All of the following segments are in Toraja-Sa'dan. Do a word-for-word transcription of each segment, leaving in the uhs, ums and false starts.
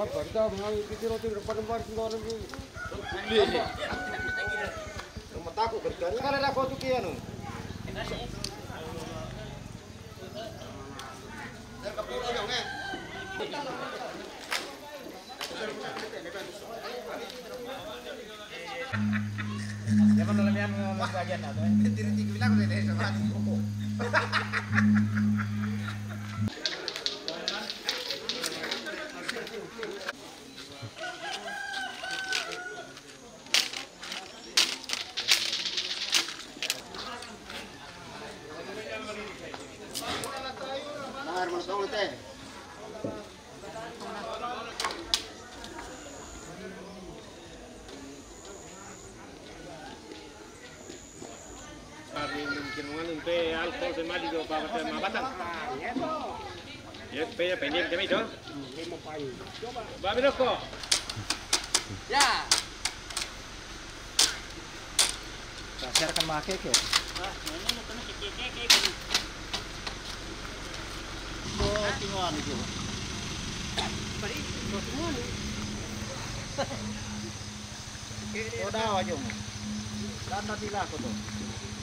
Apa kita mengambil piti roti depan lembar sembarang ni? Rumah takut berkali. Kalau dah kau tu kira tu. Mungkin mungkin pe alkohol pe madi jo pa pa ma batang. Ya, pe ya pendek kami tu. Babi rokok. Ya. Dasar kan make ke. Oh, tinggal itu. Bari, semua ni. Oh, dah aja. Dan tadi lah aku tu.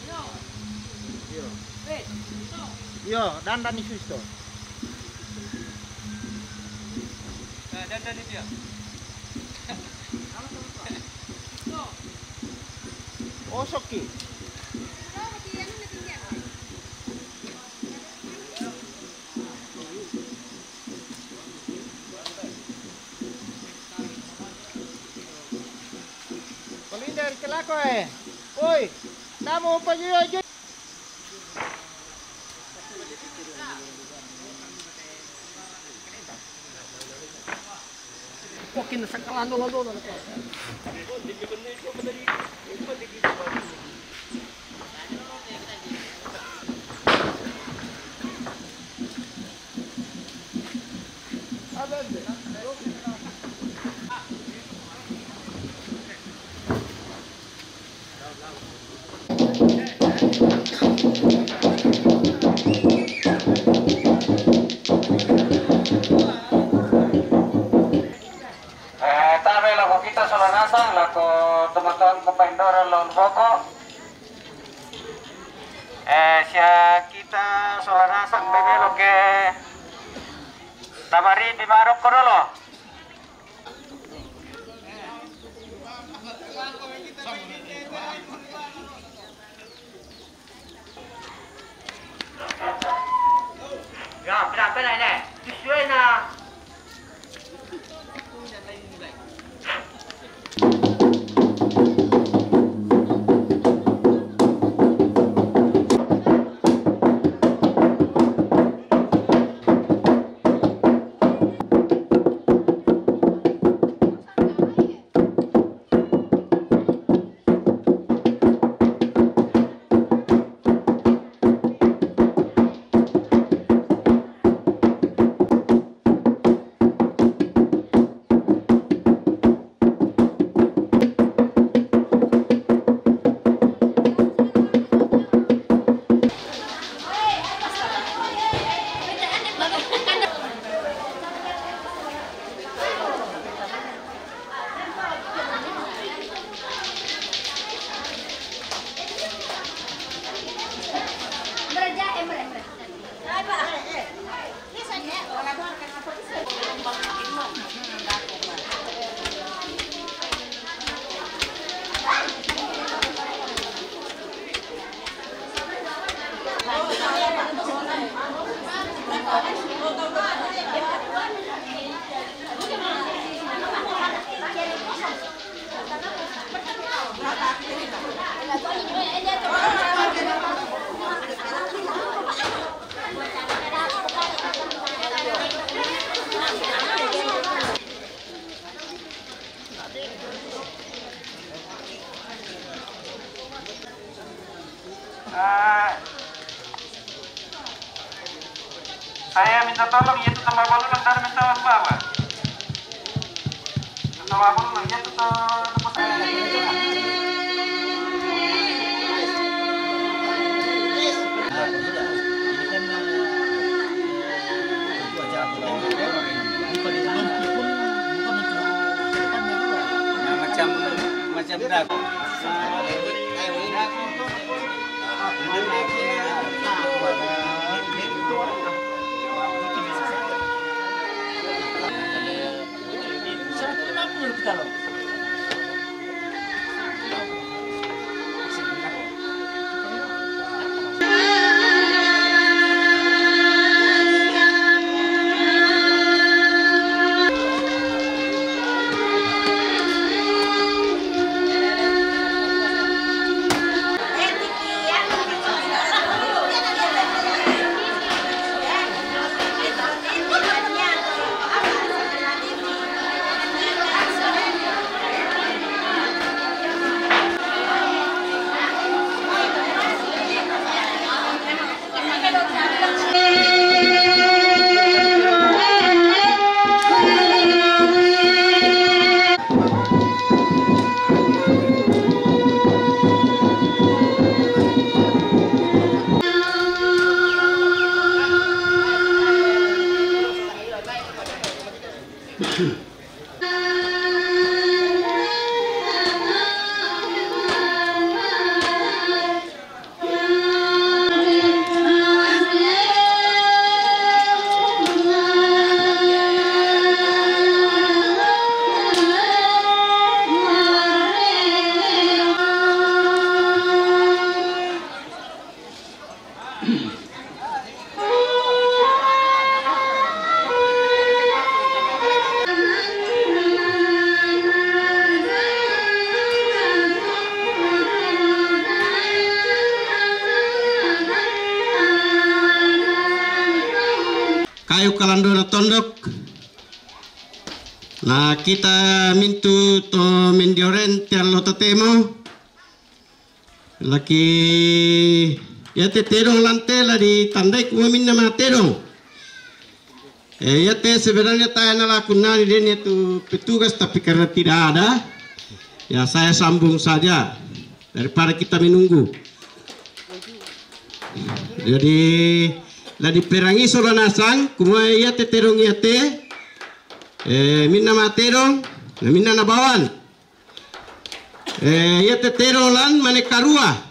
Yo. Yo, dan dan isu itu. Nah, dan dan itu ya. Oh, soki. Palinda dari kelako eh. Oi, namu pajuyo. Oke, na sakalan dolo dolo. Eh, tabe lako kita sola nasang, lako teman-teman ko Paindora lawan Boko. Eh, sia kita sola nasang bebe loke tamari bimarok ko dolo. Ya, pira pira ini? Tujuh na. Ah, saya minta tolong, itu tambah balulang dari minta apa, Pak? Tambah balulang, itu tuh, Kayu kalandona tondok. Na kita mintu to mendioren te allo tatemo. Laki iate tedong lante la ditandai kuma minna ma tedong. Eh, iate sebenarnya tae na laku nani deni itu petugas, tapi karena tidak ada, ya saya sambung saja daripada kita menunggu. Jadi la diperangi sola nasang kuma iate tedong iate, eh, minna ma tedong, na minna na bawan. Eh, iate tedong lan mane karua.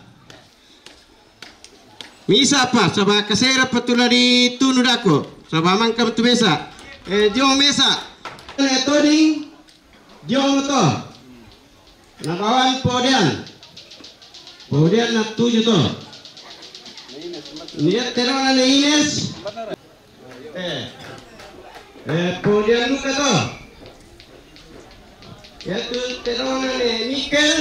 Misa pa, saba kasera patula di tunu dako, saba mangka tu mesa. Eh, jong mesa. Eh, toding, jong to. Na bawan podean. Podean na tuju to. Nia tedong na Ines. Eh. Eh, podean duka to. Iatu tedong na Mikel.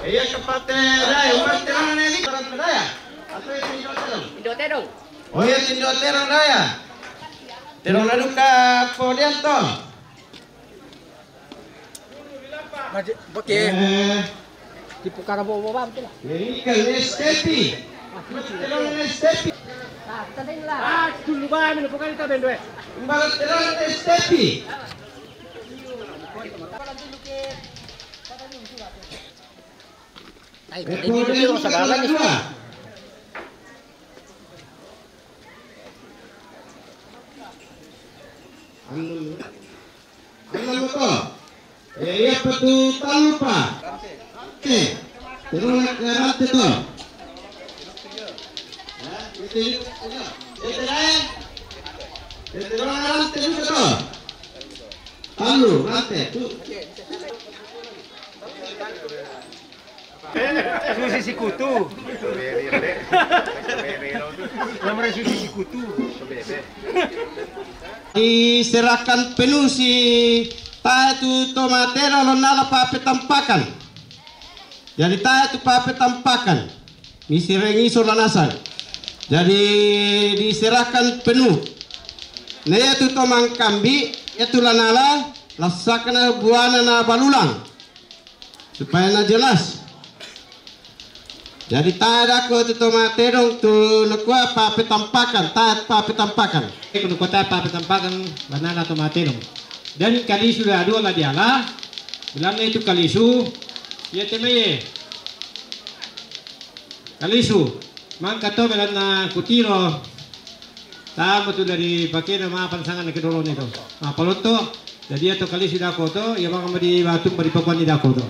Eh, ia kapate daya, umbar tedong na Mikel. Daya. Atau iatu Indo tedong? Indo tedong. Oh, iatu Indo tedong daya. Tedong na duka podean to. Maji-, oke. Eh. Tipu kara bobo bam tu lah. Ini kan S T P. Betul S T P. Ah, kita dengar lah. Ah, dulu bam, ini bukan kita bendo, eh. Umbar terus S T P. Ay, eh, kita ini dulu, saudara nih. Anu. Anu to. Eh, ia patu talupa. Eh, terus ke rante to. Ya, itu, itu. Itu lain. Itu rante itu to. Talu, rante tu. Susi Sikutu. Nomor Susi Sikutu. Diserahkan penuh si tae tu to matedong lo nala papetampakan. Jadi tae tu papetampakan. Misi rengi sola nasang. Jadi diserahkan penuh. Na iatu to mangkambi, iatu la nala, la sakana buana na balulang. Supaya na jelas. Jadi tae dako tu to matedong tu nakua papetampakan, tae papetampakan. Eko nakua tae papetampakan, la nala to matedong. Dan kalisu la dua la diala, bilang itu kalisu, iate mai e. Kalisu, mangka to belanna kutiro. Tama tu dari pakena ma pansangan na kedolo ni to. Ma palotto, jadi ia to kalisu dako to, ia mangka ma di batu ma di pakuan ni dako to.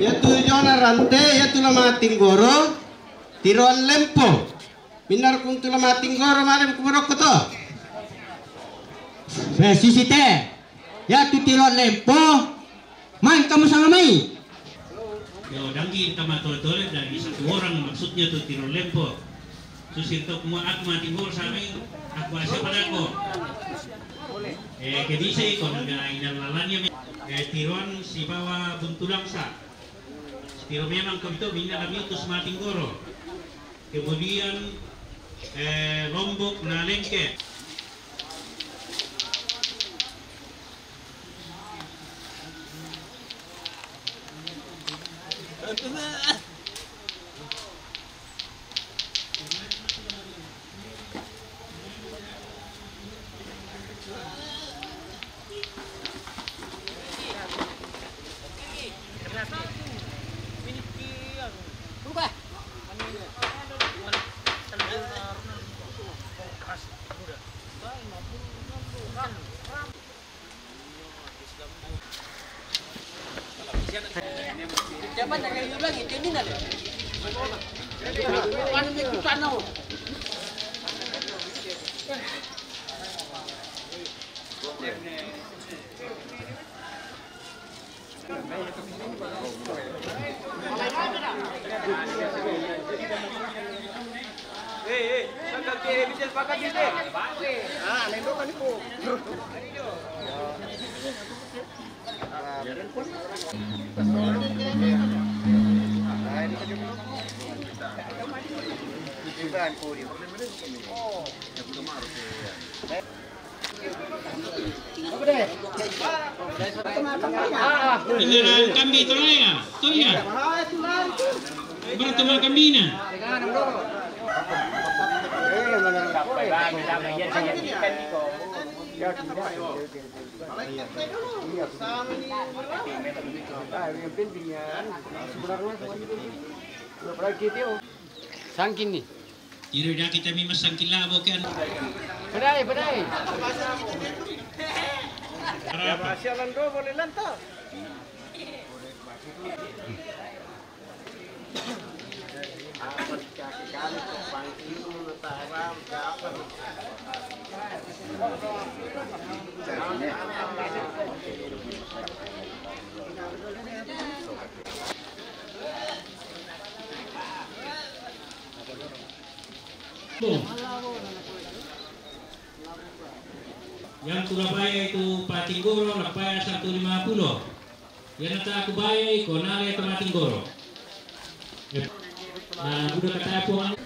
Iya tu Jona Rante, iya tu Lamatinggoro, tiroan lempo. Minarkung tu Lamatinggoro malem kumaroko to. Be sisi te. Iya tu tiroan lempo. Mai kamu sama mai. Yo, danggi tama tole-tole dari satu orang maksudnya tu tiroan lempo. Susir to kuma aku mati gol samai aku siapa dako. Eh, kedise ko naga inal lalanya me. Eh, tiroan sibawa buntulang sa. Tiro memang kami to minna kami utus mati goro. Kemudian eh, Lombok na lengke. Kambi tolong ya, tolong ya. Baru teman kambina. Sangkin ni. Iro dah kita memang sangkin lah bukan. Pedai, pedai. Rahasia lando boleh lantas. Yang tu lapaya itu Patinggoro, lapaya satu lima puluh. Yang nata aku bayai ko nale itu Patinggoro. Eh, ah, budak kata apa?